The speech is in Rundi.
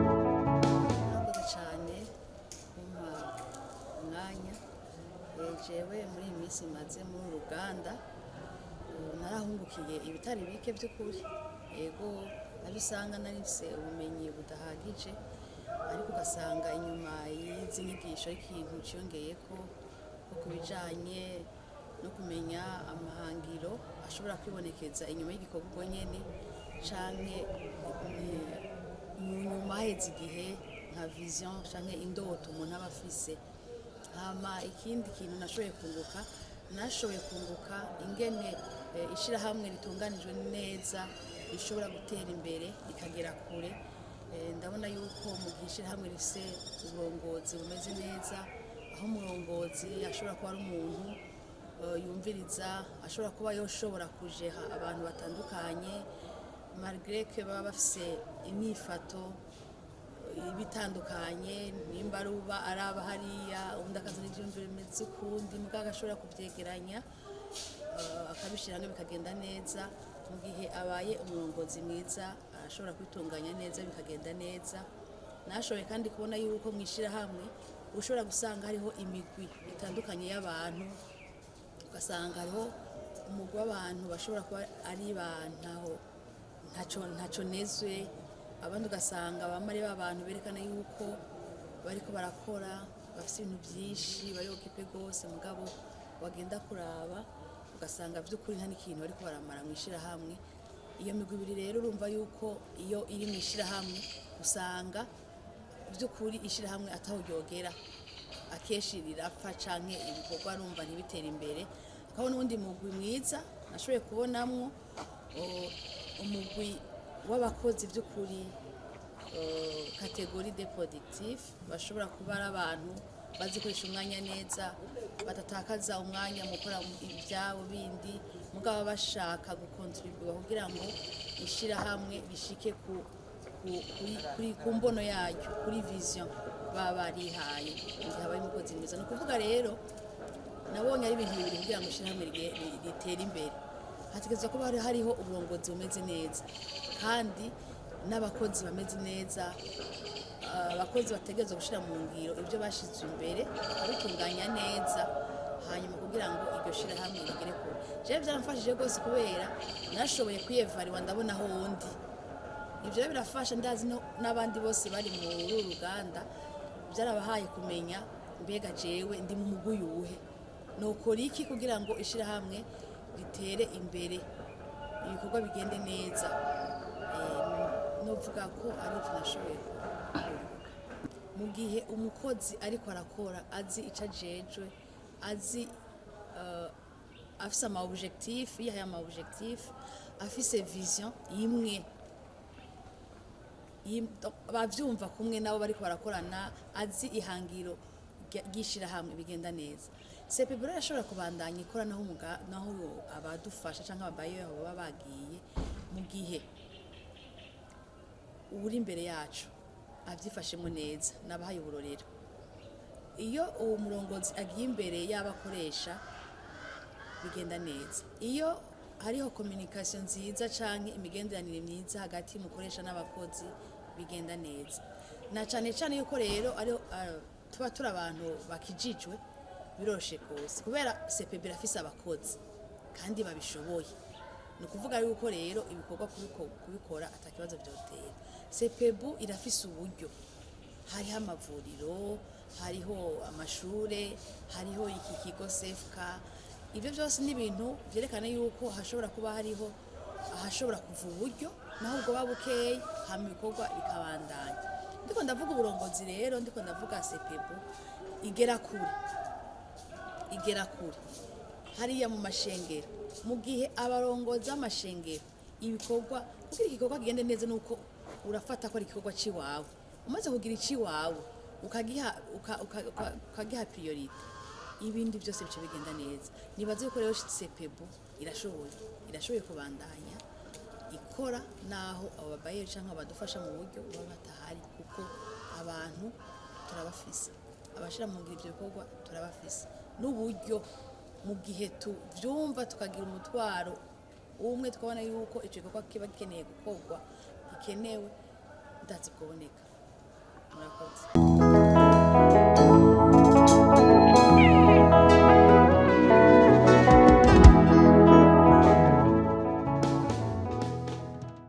Murakoze cyane kumpa umwanya. Jewe muri iyi minsi maze muri uru ruganda, narahungukiye ibitari bike by'ukuri. Yego, aho usanga nari mfise ubumenyi budahagije, ariko ugasanga inyuma y'izi nyigisho ikintu ciyongeyeko nko ku bijanye no kumenya amahangiro ashobora kwibonekeza inyuma y'igikorwa ubwo nyene, canke mu nyuma haheze igihe, nka vision canke indoto umuntu aba afise. Hama ikindi kintu nashoboye kunguka ingene ishirahamwe ritunganijwe neza rishobora gutera imbere rikagera kure. Ndabona yuko mu gihe ishirahamwe rifise uburongozi bumeze neza, aho umurongozi ashobora kuba ari umuntu yumviriza, ashobora kuba yoshobora kujeha abantu batandukanye malgré que baba bafise imyifato ibitandukanye, nimba ari uba araba hariya, undi akazana ivyiyumviro bimeze ukundi, mugabo agashobora kuvyegeranya, akabishira hamwe bikagenda neza. Mu gihe abaye umurongozi mwiza, arashobora kwitunganya neza bikagenda neza. Nashoboye kandi kubona yuko mw'ishirahamwe ushobora gusanga hariho imigwi itandukanye y'abantu, ugasanga hariho umugwi w'abantu bashobora kuba ari bantaho ntaco nezwe, abandi ugasanga bamwe ari ba bantu berekana yuko bariko barakora, bafise ibintu byinshi, bari occupés gose, mugabo wagenda kuraba ugasanga by'ukuri nta n'ikintu bariko baramara mu ishirahamwe. Iyo migwi ibiri rero, urumva yuko iyo iri mu ishirahamwe usanga by'ukuri ishirahamwe ataho ryogera, akenshi rirapfa canke ibikorwa rumva ntibitere imbere. Hakaba n'uwundi mugwi mwiza nashoboye kubonamwo, umugwi w'abakozi by'ukuri, catégorie de productif, bashobora kuba ari abantu bazi gukoresha umwanya neza, badatakaza umwanya mu gukora ibyabo bindi, mugabo bashaka gukontribuwa kugira ngo ishirahamwe rishike ku mbono yaryo, kuri vision baba barihaye. Mu gihe habaye umukozi mwiza, ni ukuvuga rero nabonye ari ibintu bibiri: kugira ngo ishirahamwe ritere imbere, hategerezwa kuba hariho uburongozi bumeze neza kandi n'abakozi bameze neza. Abakozi bategerezwa gushyira mu ngiro ibyo bashize imbere, bakabitunganya neza, hanyuma kugira ngo iryo shirahamwe rigere kure. Jewe byaramfashije rwose kubera nashoboye kwiyevariwa, ndabona aho ndi. Ibyo rero birafasha, ndazi n'abandi bose bari muri uru ruganda byarabahaye kumenya: mbega jewe ndi mu mugwi uwuhe? Nokora iki kugira ngo ishirahamwe ritere imbere, ibikorwa bigende neza? Novuga ko ari ivyo nashoboye kunguka. Mu gihe umukozi ariko arakora azi ico ajejwe, azi, afise ama objectif, yihaye ama objectif, afise vision imwe, bavyumva kumwe nabo bariko barakorana, azi ihangiro ry'ishirahamwe, bigenda neza. CPB rero irashobora kubandanya ikora naho abadufasha canke ababaye baba bagiye, mu gihe uri imbere yacu avyifashemo neza. Nabahaye uburorero: iyo uwo murongozi agiye imbere y'abakoresha, bigenda neza. Iyo hariho communication nziza canke imigenderanire myiza hagati y'umukoresha n'abakozi, bigenda neza. Na cane cane yuko rero ariho tuba turi abantu bakijijwe, biroroshe gose kubera CPB irafise abakozi kandi babishoboye. Ni ukuvuga yuko rero ibikorwa kubikora atakibazo vyotera. CPB irafise uburyo: hariho amavuriro, hariho amashure, hariho iki kigo sefuka. Ibyo byose ni ibintu byerekana yuko hashobora kuba hariho ahashobora kuva uburyo, naho ubwo buba bukeyi, hama ibikorwa bikabandanya. Ndiko ndavuga uburongozi rero, ndiko ndavuga CPB igera kure, igera kure hariya mu mashengero. Mu gihe abarongozi b'amashengero, ibikorwa, kugira igikorwa kigende neza, nuko urafata ko ari igikorwa ciwawe. Umaze kugira iciwawe, ukagiha priorité, ibindi byose bice bigenda neza. Nibaze yuko rero CPB irashoboye kubandanya ikora naho abo babayeri canke abadufasha mu buryo baba batahari, kuko abantu turabafise, abashira mu ngiro ivyo bikorwa turabafise, n'uburyo. Mu gihe tuvyumva, tukagira umutwaro umwe, tukabona yuko ico gikorwa kiba gikeneye gukorwa, gikenewe, ndazi bwoboneka. Murakoze.